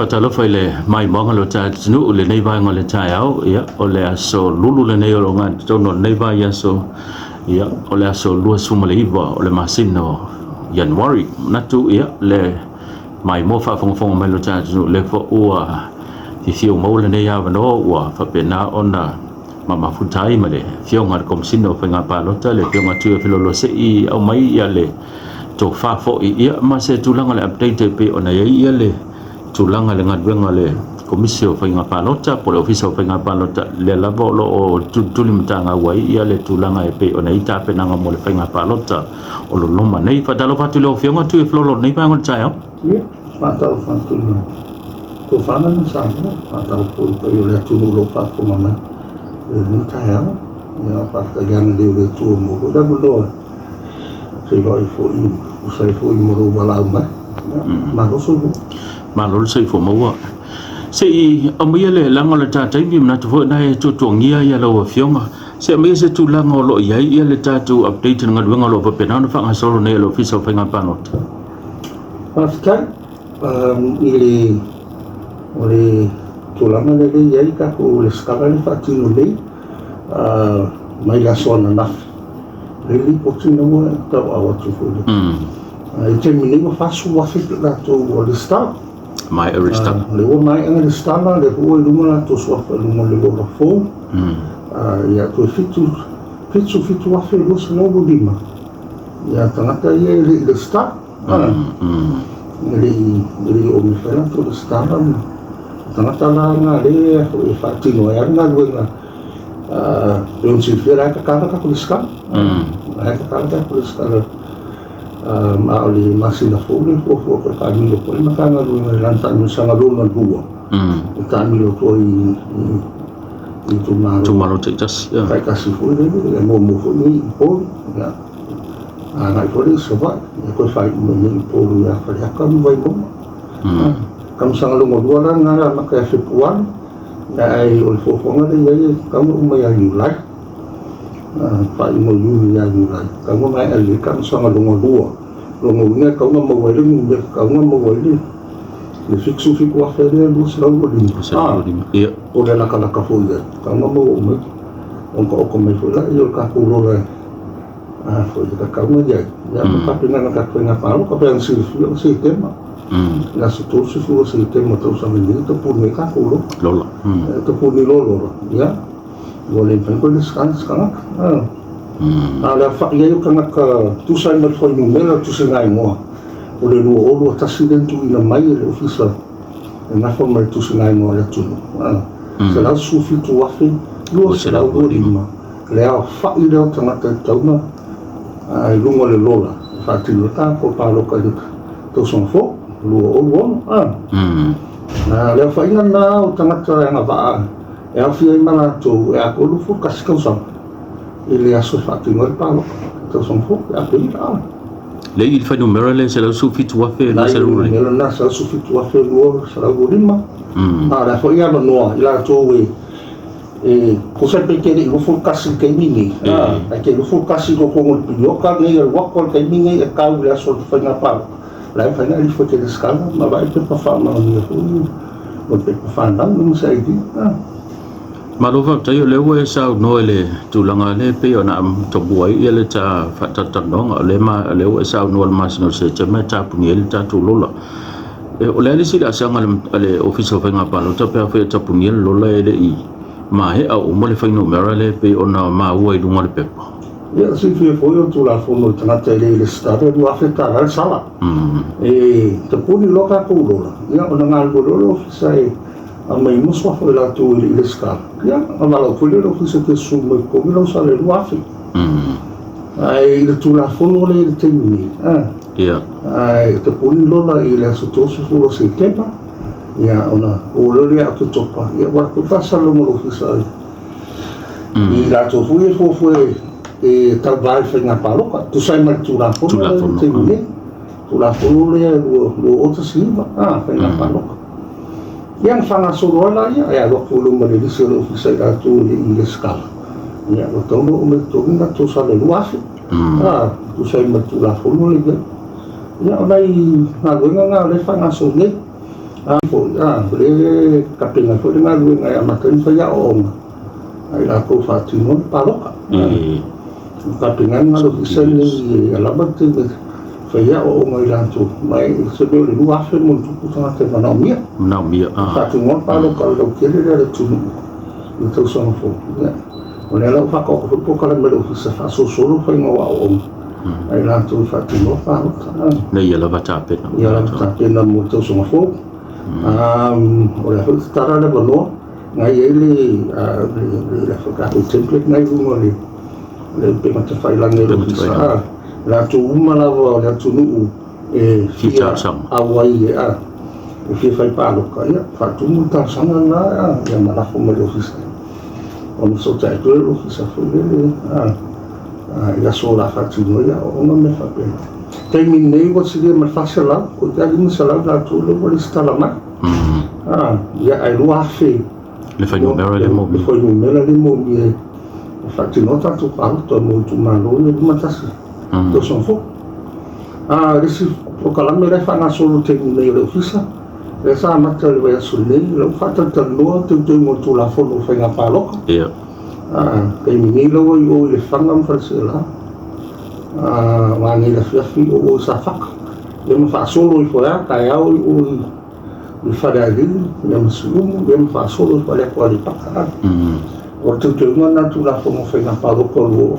Faatalofa i le maimoaga o lo tatou atunuu i lenei vaega o le taeao. Ia, o le aso Lulu lenei o lo o gatotonu o lenei vaiaso. Ia, o le aso 29 o le masina o Ianuari. Manatu, ia, le maimoa faafogafoga mai lo tatou atunuu, lea foi ua fiafia ua maua lenei avanoa ua faapena ona mamafuta ai ma le Afioga i le Komesina o Faiga Palota, le Afioga Tuiafiloaloa, se i aumai ia le tofa foi, ia, ma se tulaga o le update e pei ona i ai ia le tulaga i le galuega a le Komisi o Faiga Palota po o le Ofisa o Faiga Palota, lea lava o lo o tulituli matagau ai ia le tulaga e pei ona i ai tapenaga mo le Faiga Palota o lo loma nei. Faatalofa atu i lau Afioga Tuiafiloaloa i lenei vaega o le taeao. Ia, faatalofa atu i le tofaga ma Samoa, faatalofa foi i le paia o le atunuu o lo o faafofoga mai i lenei taeao. Ia, faafetai i le agalelei o le Atua mo lou avanoa e feiloai foi, tusa ai foi mo lou valaau mai. Ia, malo soifua. Malo le soifua maua. Se i aumaia le laga o le ta taimi, manatu foi na e tuatuagia ia lau Afioga. Se i aumaia se tulaga o lo o i ai ia le tatou update i le galuega o lo o faapena ona faagasolo nei e le Ofisa o Faiga Palota. Faafetai. I le o le tulaga lea e i ai tatou resitala lea e faatino nei mai le aso ananafi, le lipoti na ua tauau atu foi le i taimi nei ua 40,000 latou ua resitala. Maea resitala. Lea ua maea ona resitala, lea foi ua i luga latou suafa i luga o le lola fou. Ia, toe 77,225 ia tagata ia e le i resitala. E le i oo mai foi latou resitala. Tagata la na lea e faatino ai lava le galuega, pei ona silafia la e tatala tatou resitala. La e tatala tatou resitala, ma o le masina fou le fuafua toe taamilo foi le Matagaluega i lana taamilosaga lona lua, e taamilo atu ai i itumalo Itumalo taitasi. Taitasi foi lele, ia muamua foi nei i Upolu, ia agai foi lea i Savaii, ia toe faaiu mai nei i Upolu ia Faleata ma Vaimauga. Taamilosaga lona lua la lena e amata ia Fepuari, ae o le fuafuaga lea e i ai e tatau ona uma ia Iulai. Faaiuga o Iuni ia Iulai, tatau ona maea lelei le taamilosaga lona lua. Lona uiga e tatau ona maua ai le numera, e tatau ona maua ai le 77,000 lea 225. Ia. O le latalata foi i ai, e tatau ona maua uma ona taoto mai foi lea o le tatou lola e foi e tatau ona i ai. Ia, ma tapenaga o tatou faiga palota, pei ona silafia o Setema. Le aso 30 o Setema tausaga nei, tapuni ai tatou lola. Lola. Tapuni loa lola, ia, ua le mafai ona toe resitala se tagata. A o le aofai ai o tagata tusa ai ma le fuainumera o tusigaigoa o le 2021 lea na tuuina mai e le Ofisa e nafa ma le tusigaigoa a le atunuu, 117,225 le aofai lea o tagata e tatau ona i luga o le lola e faatino ai tatou palota i le tausaga fou 2026. O le aofaiga lena o tagata e agavaa e aofia ai ma latou e atoa 21 tausaga i le aso e faatino ai le palota i tausaga fou ia Aperila. Le i le fuainumera lea 117,000 Na i le numera lena 117,225. A o le a foi avanoa i latou e tusa pe te le i 21 i le taimi nei, ae te 21 i totonu o le piriota lenei o le uato i le taimi nei e tau i le aso o le faiga palota, o la e mafai ona e lifo e te resitala ma vaai pepa faamaonia foi o le pepa fanau ma se ID. Malo faafetai, o lea ua e saunoa i le tulaga lea e pei ona tomua ai ia le ta faatalatalanoaga, o lea ma o lea ua e saunoa i le masina o Setema e tapuni ai le tatou lola. O le a le isi laasaga a le Ofisa o Faiga Palota pe afai e tapunia le lola e le i maea uma le fuainumera lea e pei ona maua i luga o le pepa? Ia, silafia foi o le Tulafono o le tagata e le i resitala e $2,000 le sala. E tapuni loa tatou lola, ia ona galulue loa le Ofisa e aumai uma suafa o i latou e le i resitala. Ia, ona valaau foi lea i le Ofisa e te susu mai i totonu lau sala e $2,000. Ae i le Tulafono lea i le taimi nei, ae tapuni lola i le aso 30 o Setema, ia ona oo loa lea ia Oketopa, ia ua alu atu le faasalalauga a le Ofisa i latou foi e fuafua e tauva i le faiga palota, tusa ai ma le Tulafono lea i le taimi nei. Tulafono lea 2019, faiga palota. Ia na faagasolo ai laia, e alu atu i luma i le lisi o le Ofisa i latou e le i resitala, ia ua tatau ona oo mai i totonu latou sala e $2,000. Tusa ai ma le Tulafono lea i ai. Ia o nai galuega na o lea e faagasolo nei. Foi le tapena foi le galuega e amata ai ona fai aoaoga ai latou faatino le paloka. Tapena le ofisa lenei e lava le taimi e fai aoaoga i latou, ma e se mea o le 2,000 ma ono tupu tagata e manaomia. Manaomia. Faatinoa le paloka o le lautele lea o le atunuu i le tausaga fou. Ia, o lea la ua faataoto foi le polokalame a le ofisa e faasolosolo le faiga o aoaoga ai latou e faatinoa palota. Nei ia lava tapena. Ia lava tapena mo le tausaga fou. O le a foi tatala le avanoa na i ai le tatou template na i luga o le upega tafailagi a le ofisa. Latou uma lava o le atunuu e fia fia auai e fia fai paloka, ia faatumu le talosaga lena, ia ma lafo mai le ofisa ona fesootai atu ai le ofisa foi lele i aso o le a faatino ai aoaoga ma mea faapena. Taimi nei ua silia ma le 400, toeitiiti 500 latou lea ua resitala mai. Ia, ae 2,000 le fuainumera le le moomia. Fuainumera le moomia e faatinoa tatou palota mo itumalo ia 51 tausaga fou. Le isi polokalame lea e faagasolo i le taimi nei o le ofisa, lea sa amata i le vaiaso nei, lea ua faatalatalanoa teuteuga o le Tulafono o Faiga Palota. Taimi nei la ua i o i Lefaga ma Faleaseela, ma anei le afiafi o o i Safata. Ia ma faasolo ifo ai lava taeao i o i Falealili, ia ma Siumu, ia ma faasolo ifo i atu Aleipata. O le teuteuga lena o le Tulafono o Faiga Palota o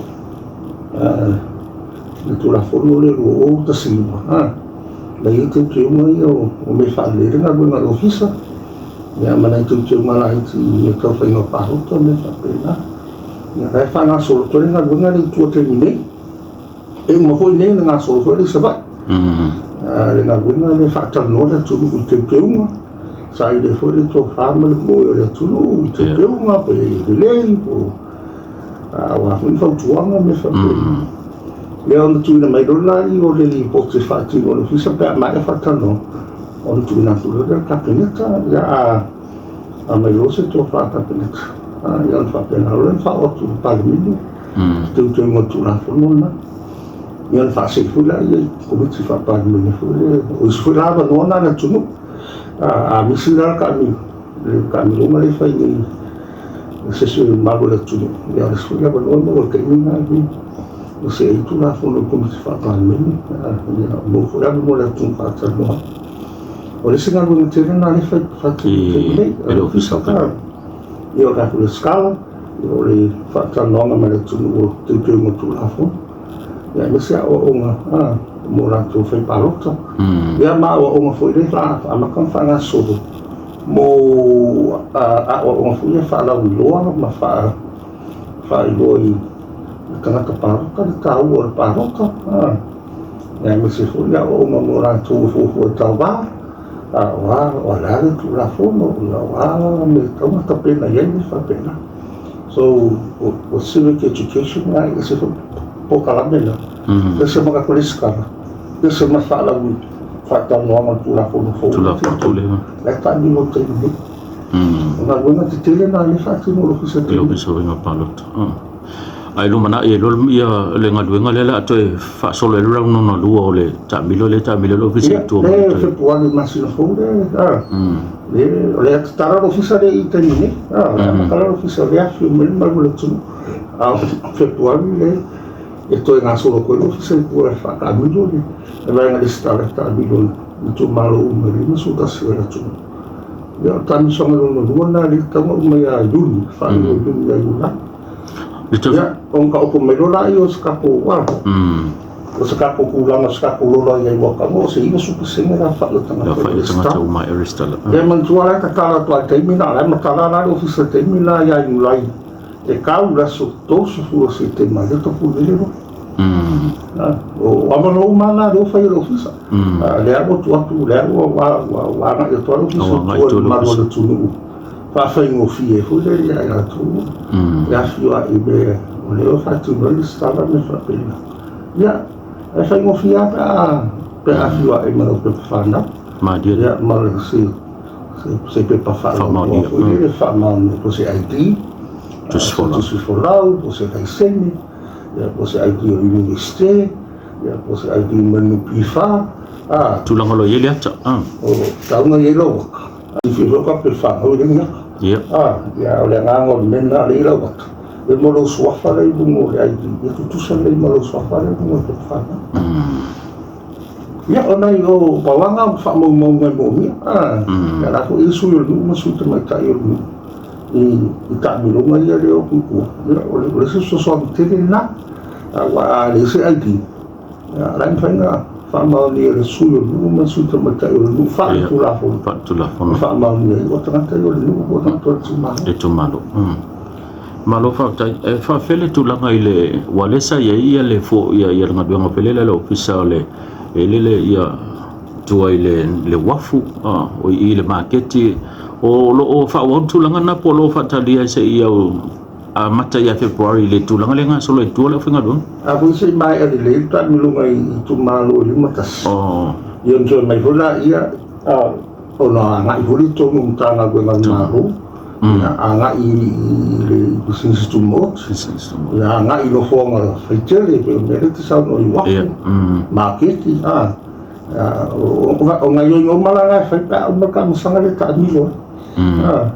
le Tulafono lea 2019. Na i ai teuteuga ia o mea e faalelei ai le galuega a le ofisa, ia ma nai teuteuga laiti i mea tau faiga palota ma mea faapena. Ia, la e faagasolo atu ai le galuega lea i tua i le taimi nei. E uma foi nei ona gasolo foi le i Savaii. Le galuega lea e faatalanoa le atunuu i teuteuga, saili ai foi le tofa ma le moe o le atunuu i teuteuga, pe lelei, po o a foi ni fautuaga ma mea faapena. Ia ona tuuina mai loa lea o le lipoti e faatino e le ofisa pe a maea faatalanoa, ona tuuina atu loa lea i le Kapeneta, ia a aumai loa se tofa a le Kapeneta, ia ona faapena loa lea ona faaoo atu i le Palemene teuteuga o le Tulafono lena. Ia ona faasei foi lea i Komiti Faa-Palemene foi lea, o isi foi la avanoa na a le atunuu. A misi la le taamiloga lea e fai nei e se isi mamalu o le atunuu, ia o le isi foi avanoa e maua i le taimi lena e see ai Tulafono i le Komiti Faa-Palemene, ia maua foi le avanoa o le atunuu e faatalanoa ai. O le isi galuega tele lena lea e fai faatino i le taimi nei. E le ofisa o Ia o tatou resitala, o le faatalanoaga ma le atunuu o teuteuga o Tulafono, ia aemaise aoaoga mo latou fai palota. Ia ma aoaoga foi lea amata ona faagasolo mo aoaoga foi ia faalauiloa ma faailoa i tagata palota le taua o le palota. Ia aemaise foi aoaoga mo latou e fuafua e tauva, o a o le a le Tulafono, o a mea e tatau ona tapena i ai ma faapena. So, o civic education na e ese foi polokalame na. Ese ma tatou resitala, ese ma faalaui faatalanoaga o le Tulafono fou. Tulafono fou lea. La e taamilo i le taimi nei. O galuega tetele na lea e faatino e le ofisa i le ofisa o faiga palota. Ae lumanai e loa ia le galuega lea o le a toe faasolo ai le round lona lua o le taamilo lea e taamilo ai le ofisa i tua. Ia, le Fepuari masina fou le, o le tatala le ofisa lea i taimi nei. O le amata le ofisa lea afio mai le malu o le atunuu. A o Fepuari le e toe gasolo atu ai le ofisa i tua e faataamilo le vaega resitala e taamilo i itumalo uma e 51 o le atunuu. Ia, o le taamilosaga lona lua lena lea e tatau ona uma ia Iuni, faaiu o Iuni ia Iulai. Ia, ona taoto mai loa lea o se tatou o se tatou tulaga, o se tatou lola i ai ua tago o se 90% la fai o tagata. Fai o tagata uma e resitala. Ia manatua la e tatala atu ai taimi na, la e matala la le ofisa taimi la ia Iulai e tau le aso 30 o Setema le tapuni le loa. O avanoa uma la lea ua fai e le ofisa. Lea ua tuu atu, lea ua agai atu le ofisa i tua i le malu o le atunuu. Faafaigofie foi lea ia i latou e afioai mea o lea ua faatino ai le resitala ma mea faapena. Ia, e faigofie lava pe a afioai ma lau pepa fanau. Malie. Ia, ma se pepa faalauiloa foi lea e faamaonia, po o se ID, Tusi folau. Tusi folau, po o se laisene, ia, po o se ID o le Universite, Ia, po o se ID mai le NPF, a. Tulaga o lo o i ai le ata, a. O tauga i ai lau ata. Silafia foi ka pe fanau i le ata. Ia. A, ia, o le agaga o le mea lena lea i lau ata. E mo lou suafa lea i luga o le ID, ia tutusa lelei ma lou suafa lea i luga o le pepa fanau. Ia, o nai o pauaga ma faamaumauga e moomia. A, ia la foi e sui o le nuu ma sui tamaitai o le nuu i taamiloga ia lea o atu i tua. Ia, o le isi fesoasoani tele lena. Aua a leai se ID, ia, la e mafai ona faamaonia e le sui o le nuu ma le sui tamaitai o le nuu faaletulafono. Faaletulafono. E faamaonia ai o tagata ia o le nuu po o tagata o le itumalo. Le itumalo. Malo faafetai. E faafefea le tulaga i le ua lea sa i ai ia le fo ia ia le galuega foi lele a le ofisa o le e lele ia tua i le uafu a o i i le maketi o lo o faaauau le tulaga lena po o lo o faatalia seia amata ia February i le tulaga lea e gasolo ai tua le aufaigaluega? A foi se i maea lelei le taamiloga i itumalo e 51. Oh. Ia ona toe mai foi laia ona agai foi lea i totonu o Matagaluega a le Malo. Ia agai i le pisinisi tumaoti. Ia agai i nofoaga faitele pei o le mea lea e te saunoa i uafu, maketi, a. O gaoioiga uma la na e fai pe a uma le taamilosaga lea e taamilo ai.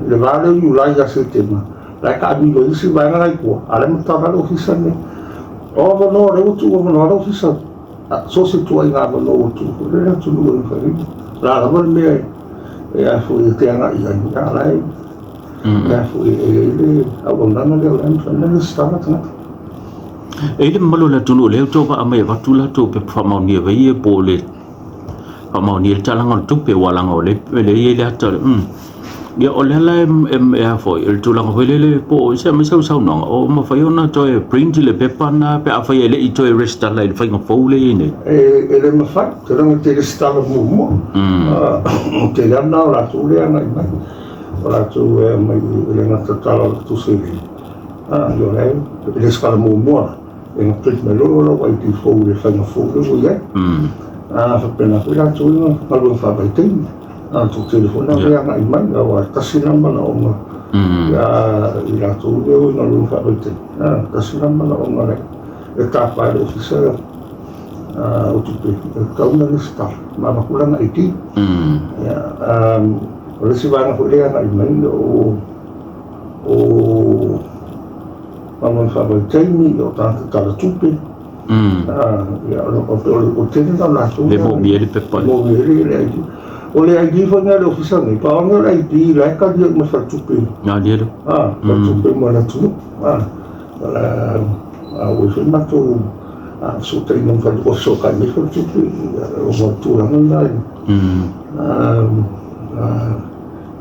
I le va lea o Iulai ia Setema, la e taamilo ai isi vaega la i tua, a o la e matala le ofisa lenei. O avanoa, o lea ua tuu avanoa le ofisa, so o se ituaiga avanoa ua tuu foi lea i le atunuu e mafai ai. O le a lava le mea e a foi e te agai i ai, a o la e a foi e i ai le auaunaga lea o la e mafai ona resitala tagata. E i le mamalu o le atunuu lea ua outou vaa mai e avatu latou pepa faamaonia vai ia po o le faamaonia le talaga o le tupe aua leaga o lea e i ai le ata ia o lea la e a foi o le tulaga foi lele po o se aumai sau saunoaga o mafai ona toe print le pepa na pe afai e le i toe resitala i le faiga fou lea e i ai nei. E le mafai, tulaga te resitala muamua. O tele lava na o latou lea e agai mai. O latou e aumai e le gata tala o le tusi ia o la e resitala muamua la. E na print mai loa lau ID fou i le faiga fou lea ua i ai. A faapena foi latou i galuega faavaitaimi. A toatele foi la lea agai mai, aua e tasi la manaoga i latou lea ua i galuega faavaitaimi. Tasi la manaoga lea e tapa e le ofisa o tupe e tatau ona resitala ma avatu lana ID. O le isi vaega foi lea e agai mai o galuega faavaitaimi, o tagata tala tupe. Ia, o le tele lena o latou. Le moomia ai le pepa. Moomia ai le ID. O le ID foi lena a le ofisa nei, pau lava lea o le ID la e talia uma e faletupe. Talia le. Faletupe uma a le atunuu. A ua i ai foi matou fesootaiga ma faletupe, ua fesootai mai faletupe ona o le tulaga lena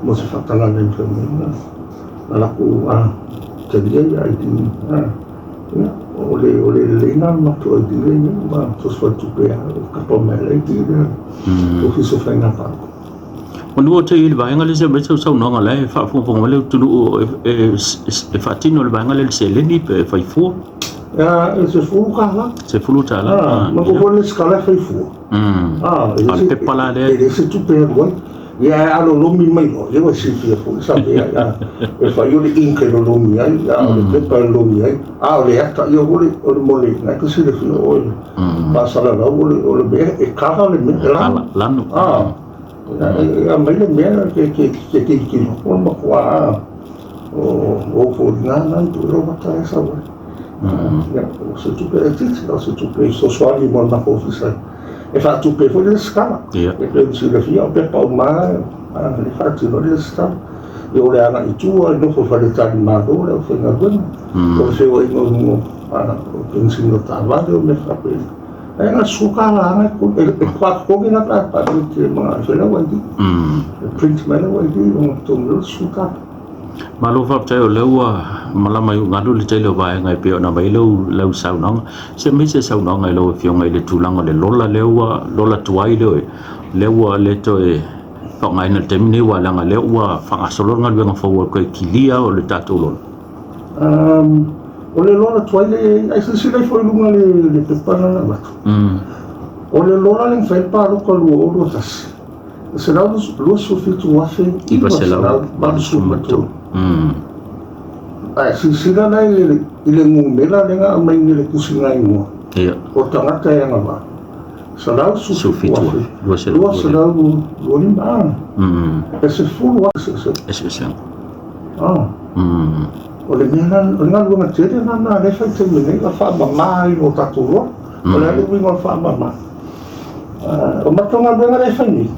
mo se faatagaga e mafai ai ona latou talia ia ID. Ia, o le lelei lena o le matou ID lea e i ai, ma so o se faletupe lava e kapa mai le ID lea i le Ofisa o Faiga Palota. Manu o te i le vaega lea se aumai sau saunoaga la e faafogafoga mai le atunuu e faatino le vaega lea i le seleni pe fai fua. E $10. $10. Ma ko foi le sikala e fai fua. A o le pepa la lea. E leai se tupe e alu ai. Ia ae a lolomi mai loa, ia ua silafia foi sa mea e fai o le ink e lolomi ai, a o le pepa e lolomi ai, a o le ata, ia o le o le mole, na e te silafia oe, faasalalau o le mea, e kala le mea, e lanu. Lanu. E aumai le mea ke tilotilo, o le matua o foliga na i lou ata e sau ai. Ia, o se tupe laitiiti, o se tupe fesoasoani mo le matou ofisa e faatupe ai foi le resitala. E pei ona silafia, o pepa uma lava e faatino ai le resitala. Ia o le agai i tua, e nofo i faletalimalo le aufaigaluega, o le feoaiga i luga o penisini o taavale, o mea faapena. Ae na suka la e faatotogi la pe a faatino ma e fai lau ID. E print mai lau ID ona totogi loa le suka. Malo faafetai o lea ua malama i ugalu le tele o vaega e pei ona aumai lau lau saunoaga. Se aumai se saunoaga i lau Afioga i le tulaga o le lola lea ua lola tuai lea lea ua le toe faaaogaina i le taimi nei aua leaga lea ua faagasolo le galuega fou o le toe kilia o le tatou lola. O le lola tuai lea e i ai, ae silasila ifo i luga le le pepa lena na avatu. O le lola lea na fai ai le palota 2021, e 127,983. Ae silasila la i le numera lea na aumai i le tusiga igoa. Ia. O tagata e agavaa, 117,000, 225. 225, a. E 10,000 eseesega. Eseesega. A. O le mea la, o le galuega tele lena na lea e fai i le taimi nei, o le faamama i lo tatou lola. O le a le uiga o le faamama? O matou galuega lea e fai nei,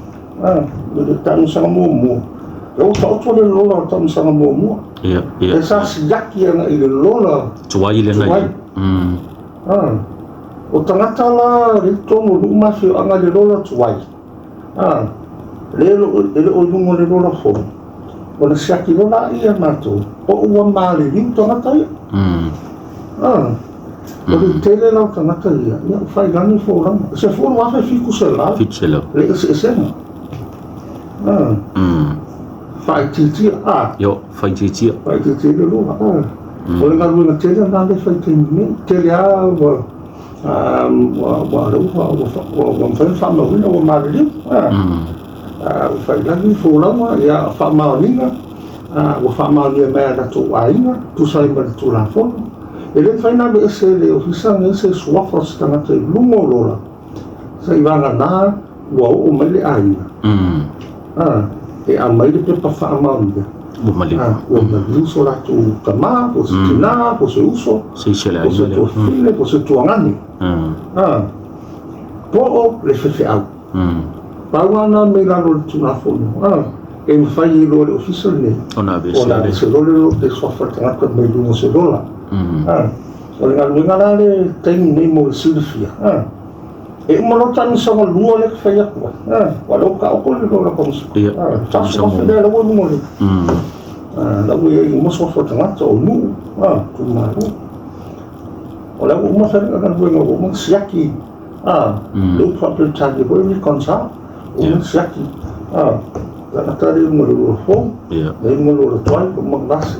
a, i le taamilosaga muamua, lea ua taoto le lola o le taamilosaga muamua. Ia, ia. E sa siaki agai i le lola tuai lena. Tuai. A. O tagata la le i totonu o nuu ma afioaga i le lola tuai, a, le e le o i luga o le lola fou, ona siaki loa laia e matou, po ua maliliu tagata ia. A, o le tele la o tagata ia, ia ua fai lagi folauga. E 10,700 700. le eseesega. A, faaitiitia, a. Io, faaitiitia. Faaitiitia le lola, a. O le galuega tele lena lea e fai i le taimi nei. Tele lava ua ua ua ua ua mafai ona faamauina ua maliliu. Ua fai lagi folauga, ia faamaoniga, ua faamaonia mai e latou aiga, tusa ai ma le Tulafono. E le mafai ona aveese e le Ofisa nei se suafa o se tagata i luga o lola, se'i vagana ua oo mai le aiga. E aumai le pepa faamaonia. Ua maliu. Ua maliu so latou tamā, po o se tinā, po o se uso, Se isi o le po o se aiga lea. tuafafine, po o se tuagane. Po o le faifeau. Pau lava na mea i lalo o le Tulafono, e mafai ai loa e le Ofisa lenei Ona aveese ona le. aveese loa le suafa o le tagata mai luga o se lola. O le galuega la le taimi nei mo le silafia. E uma loa taamilosaga lua lea e fai atu ai. Ua lea ua taoto le lola taamilosaga. Ia, 40,000 lea la ua i luga o le la ua i ai uma suafa o tagata o nuu, itumalo. O la ua uma fai le galuega, ua uma ona siaki, le upu faa-Peretania foi reconcile, ua uma ona siaki, tagata lea i luga o le lola fou, lea i luga o le lola tuai, ua uma ona gase.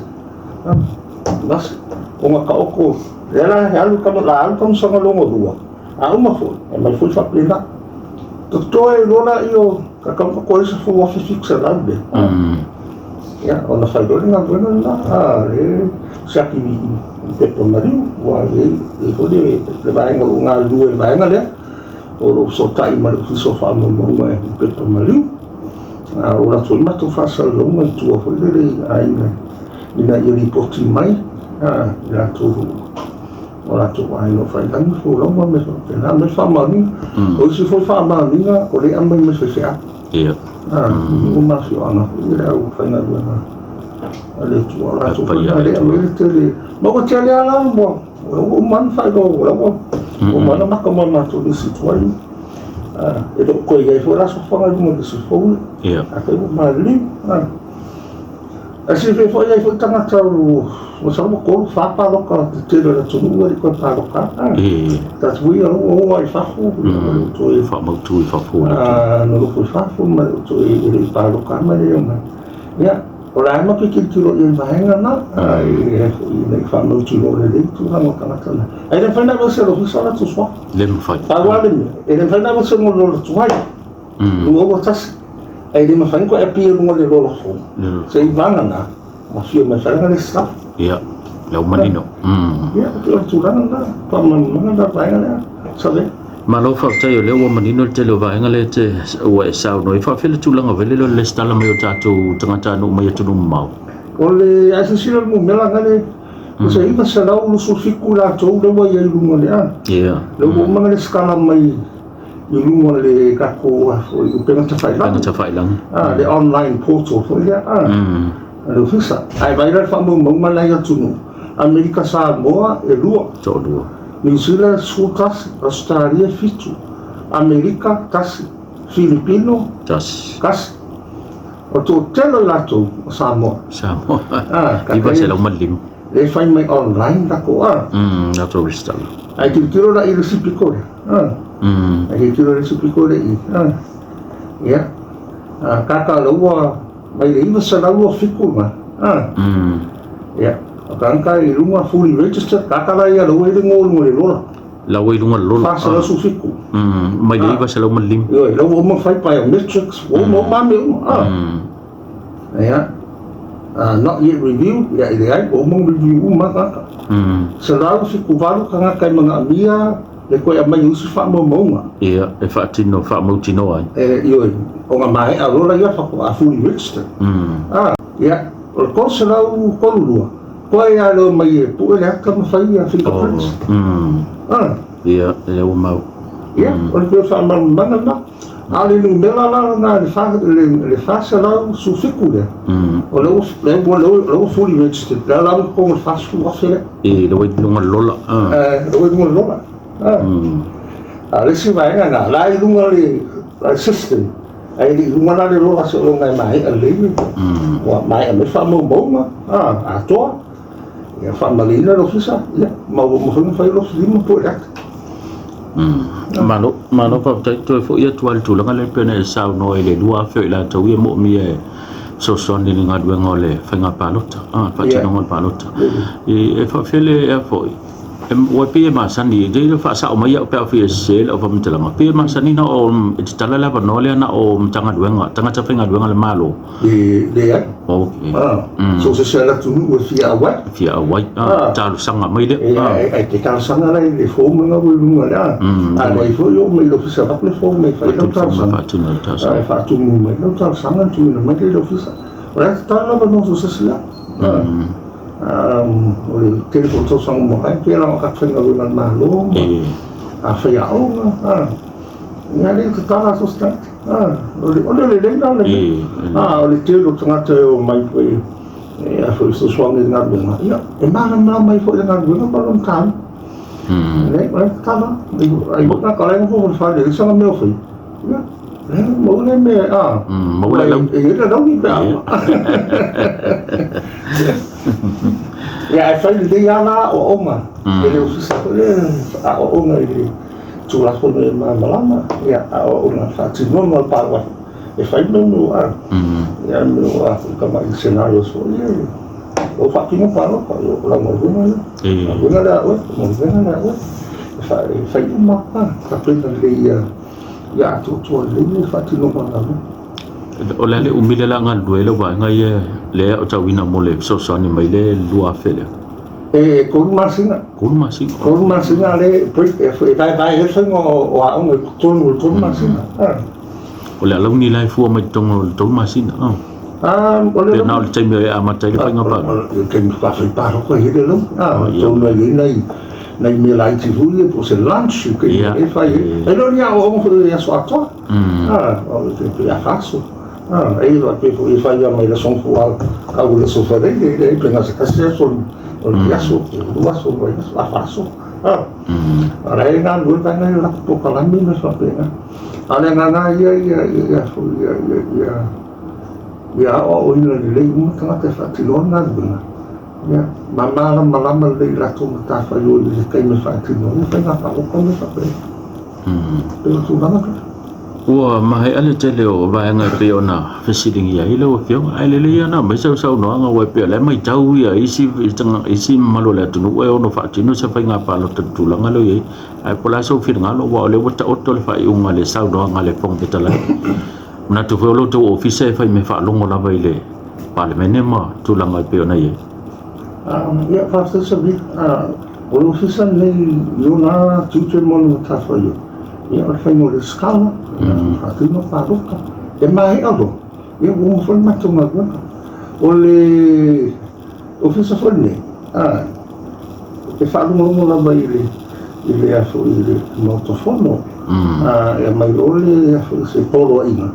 Gase. Ona taoto, lea la e alu la alu taamilosaga lona lua, a uma foi, e mai foi faapena. Totoe loa laia o tatau ona totoe 10,700 lea. Ia, ona fai loa le galuega lena, le siaki i pepa maliu, ua i ai foi le vaega o lo o galulue i le vaega lea, o lo o fesootai ma le Ofisa o Faamaumauga i pepa maliu. A o latou foi matou faasalalauga i tua foi lele i aiga ina ia lipoti mai i latou o latou aiga o fai lagi folauga ma mea faapena, aumai faamaoniga. O isi foi faamaoniga o lea e aumai mai faifeau. I nuu ma afioaga foi le au faigaluega a le Atua, o latou foi Paia na lea Atua. aumai le tele. Ma ua tele lava la ua ua uma ona faailoa, ua ua uma ona maka ma matou lisi tuai. E le o toe i ai foi la sofaga i luga o lisi fou. A kai ua maliliu. Ae silafia foi e i ai foi tagata o masalo ua tolu, fa paloka tetele o le atunuu e le i toe paloka. Tatou ia ua o lava i fafo, e le o toe Faamautu i fafo o le atunuu. Nonofo i fafo ma le o toe e le i paloka ma le omai. Ia, o la e matou tilotilo i ai i vaega na, e foi ina ia faamautinoa lelei tulaga o tagata na. Ae le mafai ona aveese e le Ofisa latou suafa. Le mafai. Pau lava le mea, e le mafai ona aveese mo le lola tuai, 21. Ae le mafai ona toe apia i luga o le lola fou. Se i vagana, ua afio mai falega le staff. Ia, lau manino. Ia, o le tulaga lena, faamalamalamaga lena vaega lea. Save. Malo faafetai o lea ua manino le tele o vaega lea te ua e saunoa ai. Faafefea le tulaga foi lele o le resitala mai o tatou tagatanuu mai atunuu mamao? O le a silasila le numera na le o se 927 latou lea ua i ai i luga o le a. Lea ua uma ona resitala mai i luga o le tatou foi upega tafailagi. Upega tafailagi. Le online portal foi lea. Le ofisa. Ae vaai la le faamaumauga la i atunuu. Amerika Samoa e lua. Toalua. New Zealand 11, Australia 7, Amerika 1, Filipino 1. 1. O toatele o i latou o Samoa. Samoa. Ka 905. Le fai mai online latou a. Latou resitala. Ae tilotilo la i le isi pito lea. Ae tilotilo le isi pito lea i. Ia. Kaka la ua mai le 927 ma. Ia. O tagata i luga fully registered, kaka la ia la ua i le luga o le lola. La ua i luga o le lola. 417. Mai le 905. Ioe, la ua uma fai biometrics, ua uma uma mea uma. Ia. Not yet reviewed, ia i leai, ua uma review uma tagata. 178 tagata e manaomia. Le toe aumai o isi faamaumauga. Ia, e faatino, faamautinoa ai. E, ioe, ona maea loa laia faatoa fully registered. Ah, ia, o le 332, toe lava le omai e pue le ata ma fai ia fingerprints. Ah. Ia, lea ua mau. Ia, o le pei o le faamalamalamaga lena. A o le numera la lena le 417 lea, o lea ua, lea ua fully registered, lea la ua i totonu o le 40,000 lea. I le ua i luga o le lola. Le ua i luga o le lola. A o le isi vaega lena, la i luga o le system, ae le i luga la le lola seiloga e maea lelei, ua maea mai faamaumauga atoa, ia faamalieina le ofisa, ia, ma ua mafai ona fai le lima po o le ata. Malo, malo faafetai. Toe foi atu lava i le tulaga lea pei ona e saunoa i le 2,000 o i latou ia e moomia e fesoasoani i le galuega o le faiga palota, faatinoga o le palota. E faafefea le ea foi, ua pei e masani, e le faasao mai au pe afai e sese lau faamatalaga, pei e masani na o, e tatala le avanoa lea na o Matagaluega, tagata faigaluega a le Malo. E leai. Okay. So se se ala atunuu e fia auai. Fia auai. Talosaga mai lea. E te talosaga la i le form lena ua i luga lea. A leai foi oo mai i le ofisa avatu le form e fai lau talosaga. E faatumu mai lau talosaga ona tuuina mai lea i le ofisa. O le a tatala lava no so se se la. O le tele foi o talosaga mo ai pei lava o tagata faigaluega a le Malo ma faiaoga. Ia le tatala so se tagata. O le lelei la le mea. O le tele o tagata e omai foi e a foi fesoasoani i le galuega, ia, e malamalama ai foi i le galuega ma lona taua. Leai, o le tatala, ai foi tagata o la e nofo i le fale e leai sana mea o faia, ia, leai, maua lea mea, a, Maua le alauni. E i ai le alauni pe a. Ia, ae fai lelei lava la aoaoga e le ofisa foi lea, aoaoga i le Tulafono e malamalama, ia, a o ona faatinoga o le palota, e fai mea mo a, ia, mea o a foi tamai scenarios foi ia, o faatino palota, o lau galuega lea, galuega lea a oe, galuega lea a oe, e fai uma, a, tapena lelei ia, ia atoatoa lelei le faatinoga o le galuega. O le a le umi lea o le a galulue ai lau vaega ia lea o tauina mo le fesoasoani mai le 2,000 lea? E 3 masina. 3 masina. 3 masina le break e vaevae ai le faiga o aoga i totonu o le 3 masina. O le alauni la e fua mai totonu o le 3 masina. O le Pe na o le taimi e amata ai le faiga palota. O le taimi faafai palota e i ai le alauni. Tonu ai i ai nai mea laiti foi ia po o se lunch e fai ai. E le o ni aoaoga foi i le aso atoa. O le pe a faaso. E faapea foi e fai lava mai le aso Gafua au i le aso Faraile, e leai pe gasegase aso o le aso, lua aso, vaiaso, a faaso. A la e galulue vaega ia o latou polokalame ma mea faapena. A o le agaga lava ia ia ia ia aoaoina lelei uma tagata e faatinoa le galuega, ia ma malamalama lelei i latou matafaioi i le taimi e faatino ai le faiga palota ma mea faapena. E pei o le tulaga lena. Ua maea le tele o vaega e pei ona fesiligia ai lau Afioga, ae lelei lava ona aumai sau saunoaga aua e pei o la e matau ia isi isi mamalu o le atunuu e ono faatino se faiga palota i le tulaga lea e i ai. Ae po o le a sou finagalo aua o lea ua taoto le faaiuga i le saunoaga a le Fofoga Fetalai. Manatu foi o lo outou ofisa e fai mea faalogo lava i le Palemene ma tulaga e pei ona i ai. Ia, faafetai Samir. O le ofisa lenei i ona tiute ma ona matafaioi, ia o le faiga o le resitala, faatino palota. E maea loa, ia ua uma foi le matou galuega. O le ofisa foi lenei, e faalogologo lava i le i le a foi i le Maota Fono, e aumai loa le a foi se poloaiga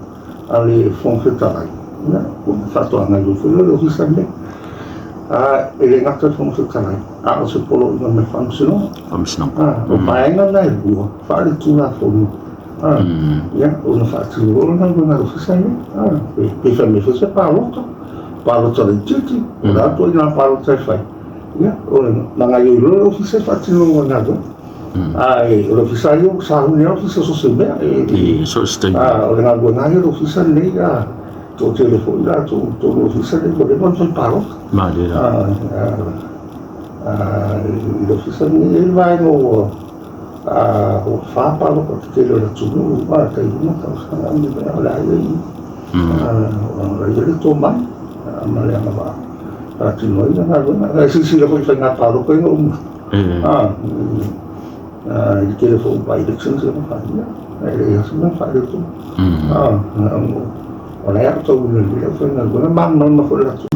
a le Fofoga Fetalai, ia, ona faatoa gaoioi foi lea o le ofisa lenei. E le gata i le Fofoga Fetalai, a o se poloaiga mai le Faamasinoga. Faamasinoga. O vaega na e lua, faale-Tulafono, ia, ona faatino loa le galuega a le ofisa lenei. Pe fai mai foi se palota, palota laitiiti, o le a ituaiga palota e fai, ia, ona gaoioi loa le ofisa e faatino le galuega. Ae o le ofisa ia ua sauni lava le ofisa so o se mea. I so o se taimi. O le galuega lava ia a le ofisa lenei, toatele foi i latou i totonu o le ofisa lenei ua leva ona fai palota. Malie lava. I le ofisa lenei e i ai le vaega ua fa palota tetele o le atunuu, tai lima tausaga o le a i ai o la i ai le tomai ma le agavaa e faatino ai le galuega. E silasila foi i faiga palota ina uma. I le tele foi o by-elections ia na fai, ia, e leai lava se mea na faaletonu. O la e aotauina lelei le aufaigaluega, e malamalama foi le latou.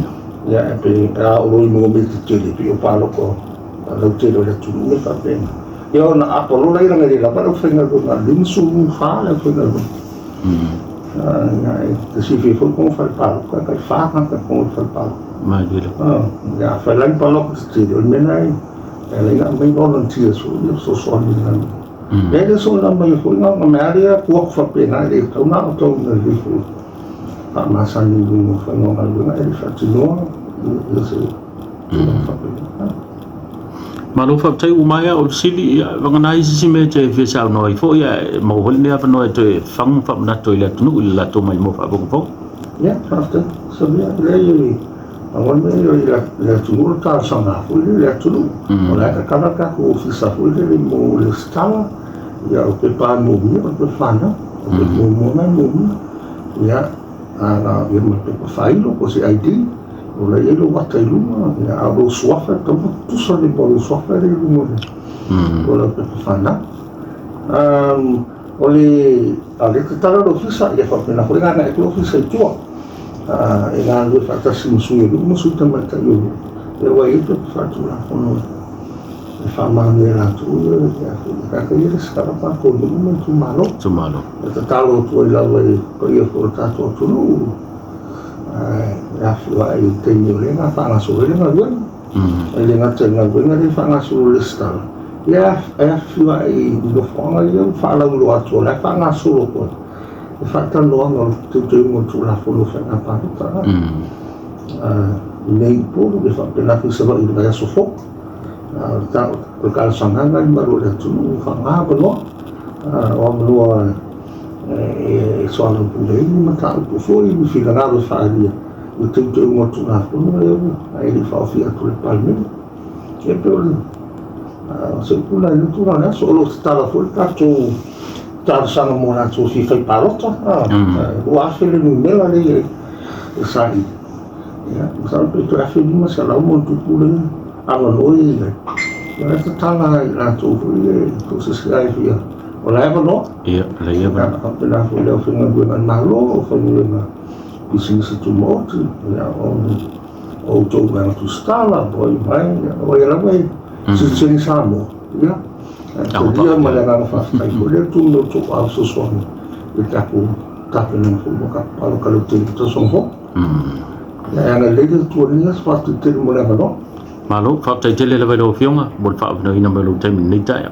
Ia, e pei a oo loa i mea tetele, pei o palota lautele o le atunuu, mea faapena. Ia ona apo loa lea leaga e le lava le aufaigaluega, 54 le aufaigaluega. Ia, e silafia foi totonu o fale palota, e tai 4 tagata i totonu o le fale palota. Ia, afai la ni palota tetele, o le mea lena e ala ai ona aumai volunteers foi ia e fesoasoani i le galuega. E le soona aumaia foi na ona mea lava lea tuu atu faapena, e le tatau ona aotauina lelei foi faamasani i luga o faiga o galuega e le faatinoa ia se tulaga faapena. Malo faafetai ua maea o le fesili, ia vagana ai se isi mea e te fia saunoa ai foi, ae maua foi lenei avanoa e toe fagu ma faamanatu ai i le atunuu i le latou maimoa faafogafoga. Ia, faafetai. Samia, leai, pau lava le mea i le atunuu o le talosaga foi lea i le atunuu. O la e tatala le tatou ofisa foi lele mo le resitala, ia o pepa e moomia o le pepa fanau, o pepa muamua na e moomia. Ia, a ia ma le pepa faailo po o se ID, o la e i ai lou ata i luga, ia, a o lou suafa e tatau ona tutusa lelei ma lou suafa lea e i luga o lau pepa fanau. O le a lea e tatala le ofisa, ia faapena foi ona agai atu le ofisa i tua e galulue faatasi ma sui o nuu ma sui tamaitai o nuu, ia ua i ai pepa faatulafono e faamaonia e latou ia tagata ia resitala o tatou nuu ma itumalo. Itumalo. E tatalo atu ai lava i le paia foi o le tatou atunuu e afua ai i le taimi o lea na faagasolo ai le galuega. E le gata i le galuega lea e faagasolo i le resitala, ia e afifio ae i nofoaga ia ua faalauiloa atu o la e faagasolo atu ai le faatalanoaga o le teuteuga o le Tulafono o Faiga Palota. I nei i Upolu, e faapena foi i Savaii i le vaiaso fou. O le talosagaga i le malu o le atunuu, faaaoga avanoa, o avanoa e soalaupule ai ni mataupu foi, ni finagalo e faaalia i le teuteuga o le Tulafono lea ua e le i faaofi atu i le Palemene. E pei o le se upu lena i le tulaga o le aso. O lo o tatala foi le tatou talosaga mo latou fia fai palota. 2,000 le numera lea e saili. Ia, masalo pe toe 1,500 ma ona tupu le avanoa ia i ai. Ia, e tatala i latou foi le process e fia o la e avanoa. Ia, la e avanoa. Faapena foi le aufaigaluega a le Malo, aufaigaluega pisinisi tumaoti, ia, o outou vaega tusitala, po o ai mai, o ai lava e sitiseni Samoa, ia, talia ma le agaga faafetai foi lea tuuina o outou aao fesoasoani i le tatou tapenaga foi mo tatou palota lautele i le tausaga fou. Ia, e agalelei le Atua i lenei aso, faafetai tele mo le avanoa. Malo, faafetai tele lava i lau Afioga mo le faaavanoaina mai o lou taimi i lenei taeao.